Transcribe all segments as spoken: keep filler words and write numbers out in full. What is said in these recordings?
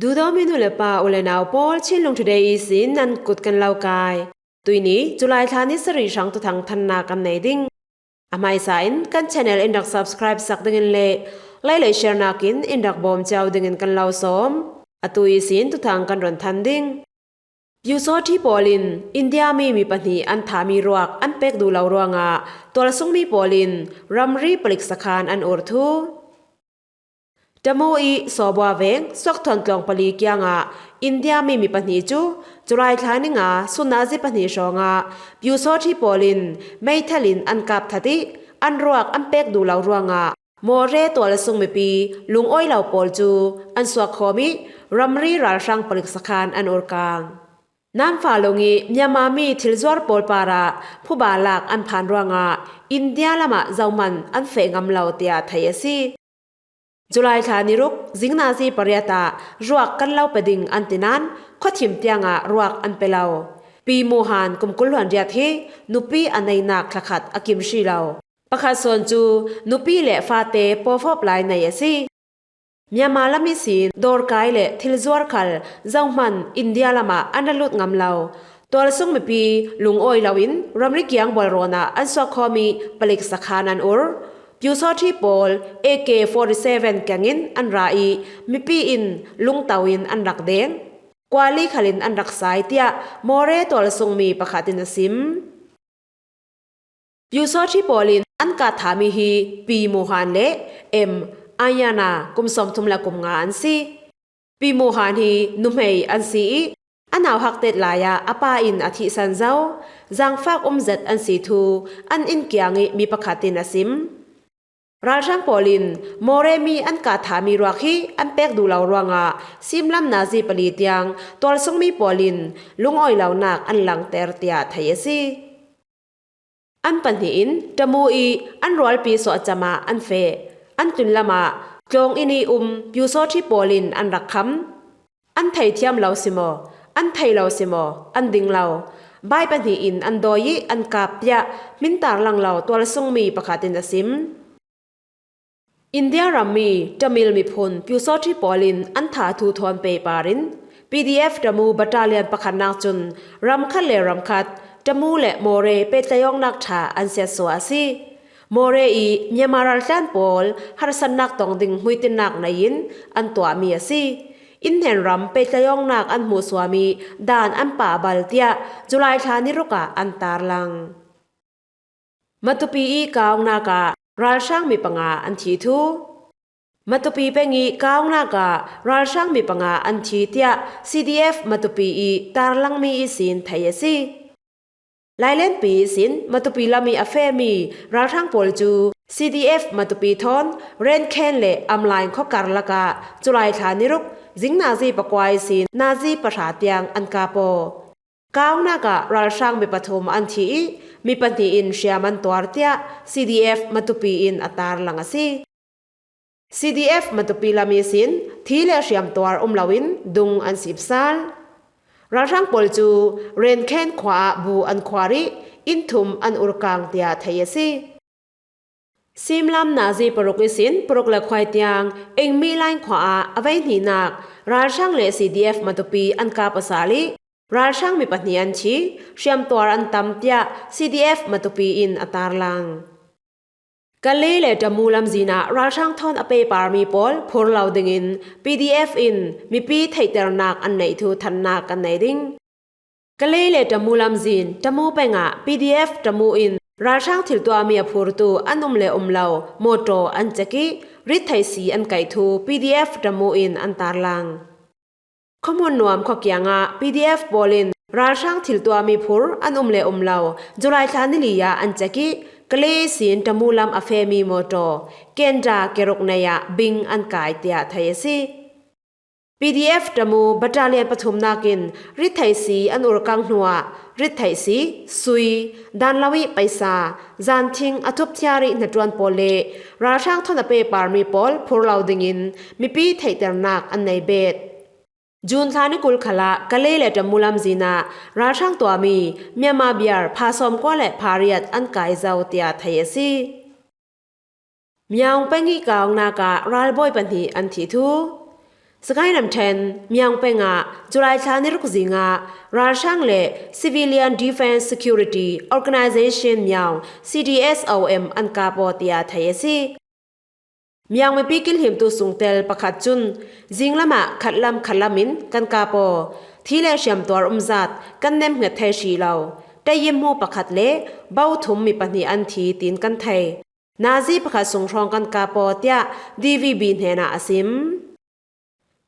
Duhdawmi nu le pa, u le nau pawl, Chinlung Today ihsin nan kut kan lo kai. Tuini July thla ni sarih hrang thuthang thanna kan nei ding. A hmaisa in kan channel in rak subscribe sak dingin le like le share nakin in rak bawm ciau dingin kan lo sawm. Atu ihsin thuthang kan run than ding. Pyusawṭhi pawl in India mi mi pahnih an thahmi ruak an pek duh lo ruangah tualsungmi pawl in ramri palik sakhan an ur thu. Tamu i Sawbwa veng Suakthawn tlawng pali kiangah India mi mi pahnih cu July thla ni nga sun nazi pahnih hrawngah Pyusawṭhi pawl in meithal in an kap that i an ruak an pek duh lo ruangah Mawhre tualsung mipi lungawi lo pawl cu an suakkhawm i ramri ralhrang palik sakhan an ur kang. Namfalung i Myanmar mi thilzuar pawl parah phuba lak an phan ruangah India lamah zohman an feh ngam lo tiah theih a si. July thla ni ruk zing nazi pariat ah ruak kan lo pe ding an ti nain khuathim tiangah ruak an pe lo. Pi Muhan kum kul hluan riat hi nupi a neinak thlakhat a kim hrih lo. Pakhat sawn cu nupi le fate pawfawp lai nei a si. Myanmar lam ihsin dawrkai le thilzuar khal zohman India lamah an ra lut ngam lo. Tualsung mipi lungawi loin ramri kiang bualrawn ah an suakkhawm i palik sakhan an ur. Pyusawṭhi pawl A K forty seven kengin an ra i mipi in lungto in an rak deng. Kuali khalin an rak sai tiah Mawhre tualsung mi pakhat in a sim. Pyusawṭhi pawl in an kap thahmi hi Pi Muhan le M Ayana kum sawmthum le kum nga an si. Pi Muhan hi nuhmei an si i a nau haktet lai ah a pa in a thihsan zo, zaangfak um zet an si thu an inn kiang i mi pakhat in a sim. Ralhrang pawl in Mawhre mi an kap thahmi ruak hi an pek duh lo ruangah simlam nazi pali tiang tualsungmi pawl in lungawi lonak an langter tiah theih a si. An pahnih in Tamu i an rualpi suahcam ah an feh. An tun lamah tlawng inn i um Pyusawṭhi pawl in an rak kham. An theithiam lo si maw, an thei lo si maw, an ding lo. Bai pahnih in an dawi i an kap tiah hmin tarlang lo tualsungmi pakhat in a sim. India rammi Tamil miphun Pyusawṭhi pawl in an tha thu thawn pehpar in P D F Tamu battalion pakhatnak cun ram khat le ram khat Tamu le Mawhre pehtlaihawknak ṭha an siatsuah a si. Mawhre i Myanmar raltlan pawl harsatnak tong ding hmuitinnak nei in an tuahmi a si. Innhnen ram pehtlaihawknak an hmuhsuam i dan an pah bal tiah July thla ni ruk ah an tarlang. Matupi i kaungnak ah ralhrang mi panga an thi thu. Matupi peng i kaungnak ah ralhrang mi panga an thi tiah C D F Matupi i tarlangmi ihsin theih a si. Lailenpi ihsin Matupi lam i a fehmi ralhrang pawl cu C D F Matupi thawn Renkhen le Amlain khuakar lakah July thla ni ruk zing nazi pakua ihsin nazi pahra tiang an kap aw. Kaungnak ah ralhrang mi pathum an thi i mi pahnih in hriam an tuar tiah C D F Matupi in a tarlang a si. C D F Matupi lam ihsin thi le hriam tuar um loin dung an sipsal. Ralhrang pawl cu Renkhen khua ah bu an khuar i inn thum an urkang tiah theih a si. Simlam nazi paruk ihsin paruk le khuai tiang Engmi Lain khua ah a veihnihnak ralhrang le C D F Matupi an kap a sal i ralhrang mi pahnih an thi, hriamtuar an tam tiah C D F Matupi in a tarlang. Kalay le Tamu lamzin ah ralhrang thawn a pehparmi pawl phur lo dingin P D F in mipi theihternak an neih thu thannak kan nei ding. Kalay le Tamu lamzin Tamu peng ah P D F Tamu in ralhrang thiltuahmi a phurtu an um le um lo mawtaw an cek i rittheih si an kaih thu P D F Tamu in an tarlang. Khuahmun nuam khua kiangah P D F pawl in ralhrang thiltuahmi phur an um le um lo July thla ni li ah an cek i Kalay ihsin Tamu lam a fehmi mawtaw Kendra keruk nei ah bing an kai tiah theih a si. P D F Tamu battalion pathumnak in rittheih si an urkang hnuah rittheih si, sui, dan lo i paisa, zanthing, a thupthiar i hnaṭuan pawl le ralhrang thawn a pehparmi pawl phur lo dingin mipi theihternak an nei bet. June thla ni kul khalah Kalay le Tamu lamzin ah ralhrang tuahmi Myanmar biar pha sawmkua le pha riat an kai zo tiah theih a si. Myaung peng i kaungnak ah ralbawi pahnih an thi thu. Sagaing ramṭhen Myaung pengah July thla ni ruk zingah ralhrang le Civilian Defence Security Organisation Myaung, C D S O M, an kap aw tiah thei a si. Myaung mipi kilhimtu sungtel pakhat cun, "Zinglamah khatlam khatlam in kan kap aw. Thi le hriamtuar umzat kan nemhnget thei hrih lo. Ṭaiyim hmu pakhat le bo thum mi pahnih an thi, tiin kan thei. Nazi pakhat sung hrawng kan kap aw," tiah D V B hnenah a sim.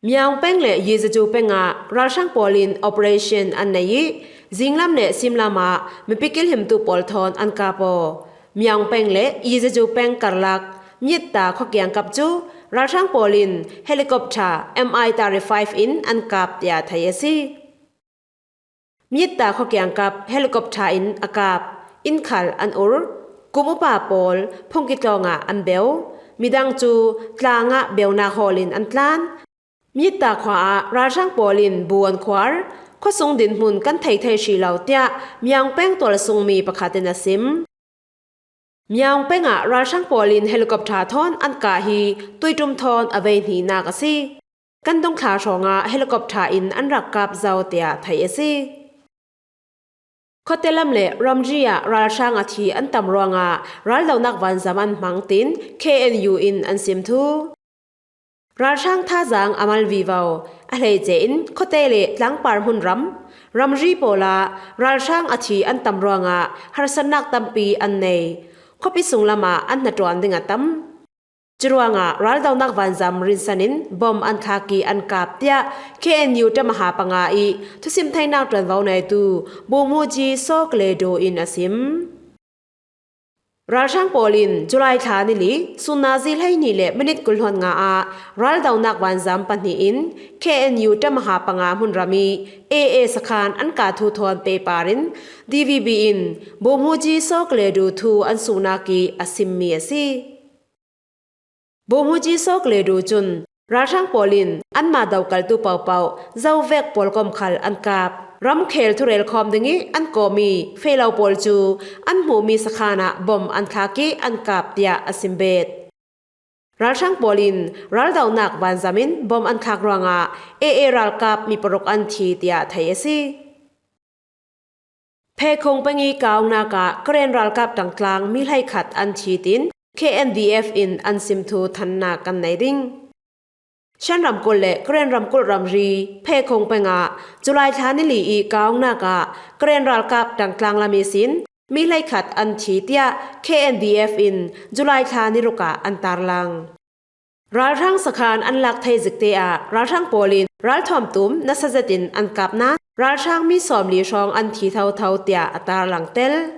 Myaung peng le Yejeju pengah ralhrang pawl in operation an nei ih, zinglam le simlam ah mipi kilhimtu pawl thawn an kap aw. Myaung peng le Yejeju peng karlak Myitta khuakiangkap cu ralhrang pawl in helicopter M I thirty-five in an kap tiah thei a si. Myitta khuakiangkap helicopter in a kap. Inn khal an ur. Kum upa pawl phungki tlawngah an beu. Midang cu tlangah beunak hawl in an tlan. Myitta khua ah ralhrang pawl in bu an khuar. Khuasung dinhmun kan thei thei hrih lo, tiah Myaung peng tualsungmi pakhat in a sim. Myaung pengah ralhrang pawl in helicopter thawn an kah hi tuiṭum thawn a vei hnihnak a si. Kan dongthla hrawngah helicopter in an rak kap zo, tiah thei a si. Khuate lam le ramri ah ralhrang a thi an tam ruangah raldonak vanzam an hmang, tiin K N U in an sim thu. Ralhrang thazaang a mal vivo, a hleice in khuate le tlangpar hmunram, ramri pawl ah ralhrang a thi an tam ruangah harsatnak tampi an nei. Khuapi sunglam ah an hnaṭuan ding a tam. Curuangah raldonak vanzam rinsan in bom an thlak ih an kap, tiah K N U ṭamaha panga ih thusim theinak ṭuanvo neitu Bumuji Sokledo in a sim. Ralhrang pawl in July thla ni li sun nazi hleihnih le minit kul hluan nga ah raldonak vanzam pahnih in K N U ṭamaha panga hmunram ih A A sakhan an kah thu thawn pehpar in D V B in Bumuji Sokledo thu an suhnak ih a simmi a si. Bumuji Sokledo cun ralhrang pawl in anmah dokaltu pohpoh zovek pawlkom khal an kap. Ramkhel thurel khawm dingih an kawmi fehlo pawl cu an hmuhmi sakhan ah bom an thlak ih an kap, tiah a sim bet. Ralhrang pawl in raldonak vanzam in bom an thlak ruangah A A ralkap mi paruk an thi, tiah thei a si. Phekhong peng ih kaungnak ah Karen ralkap ṭangtlang mi hleikhat an thi, tiin K N D F in an sim thu thannak kan nei ding. Shan ramkulh le Karen ramkulh ramri Phekhong pengah July thla ni li ih kaungnak ah Karen ralkap ṭangtlang lam ihsin mi hleikhat an thi, tiah K N D F in July thla ni ruk ah an tarlang. Ralhrang sakhan an lak thei zikte ah ralhrang pawl in ralthuam tum nasa zetin an kap nain ralhrang mi sawmli hrawng an thi thotho, tiah a tarlang tel.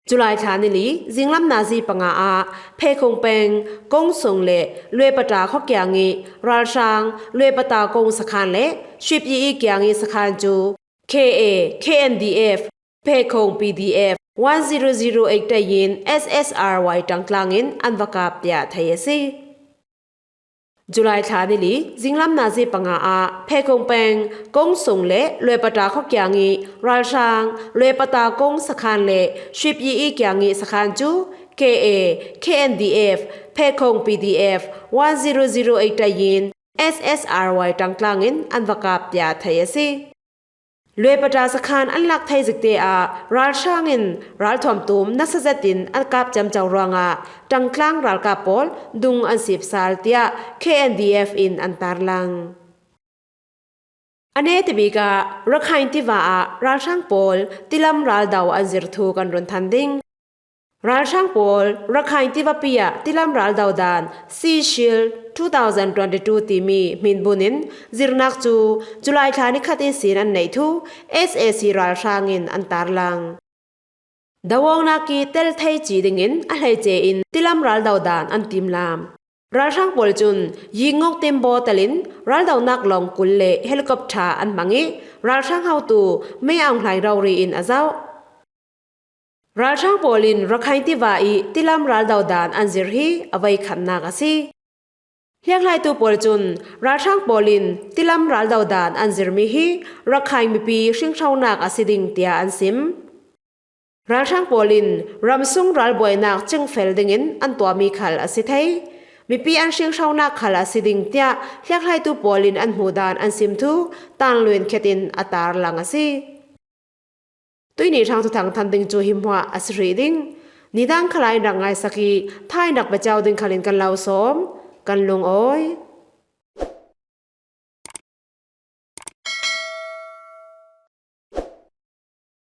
July thla ni li zinglam nazi panga ah Phekhong peng Kong Sung le Luepata khuakiang ih ralhrang Luepata Kong sakhan le Shwipyi ih kiang ih sakhan cu K A, K N D F, Phekhong P D F one zero zero eight ṭaiin S S R Y ṭangtlang in an va kap, tiah thei a si. July thla ni li zinglam nazi panga ah Phekhong peng Kong Sung le Luepata khuakiang ih ralhrang Luepata Kong sakhan le Shwipyi ih kiang ih sakhan cu K A, K N D F, Phekhong P D F one zero zero eight ṭaiin S S R Y ṭangtlang in an va kap, tiah thei a si. Luepata sakhan an lak thei zikte ah ralhrang in ralthuam tum nasa zetin an kap ciamco ruangah ṭangtlang ralkap pawl dung an sipsal, tiah K N D F in an tarlang. A nete bik ah Rakhine tiva ah ralhrang pawl tilam raldo an zir thu kan run than ding. Ralhrang pawl Rakhine tivapi ah tilam raldo dan Sea Shield two thousand twenty-two timi hminbun in zirnak cu July thla ni khat ihsin an neih thu S A C ralhrang in an tarlang. Doawngnak ih tel thei cih dingin a hleice in tilam raldo dan an timlam. Ralhrang pawl cun yingngok timbaw telin raldonak lawng kul le helicopter an hmang ih ralhrang hotu Min Aung Hlaing rori in a zoh. Ralhrang pawl in Rakhine tiva ih tilam raldo dan an zir hi a voikhatnak a si. Hlianglaitu pawl cun ralhrang pawl in tilam raldo dan an zirmi hi Rakhine mipi hringhronak a si ding, tiah an sim. Ralhrang pawl in ramsung ralbuainak cingfel dingin an tuahmi khal a si thei. Mipi an hringhronak khal a si ding tiah hliakhlaitu pawl in an hmuh dan an sim thu Tan Lwin Khet in a tarlang a si. Tuihni hrang thuthang than ding cu hi hmuah a si hrih ding. Nidang khalah in rak ngaisak i, tha in rak biacau ding khal in kan lo sawm, kan lungawi.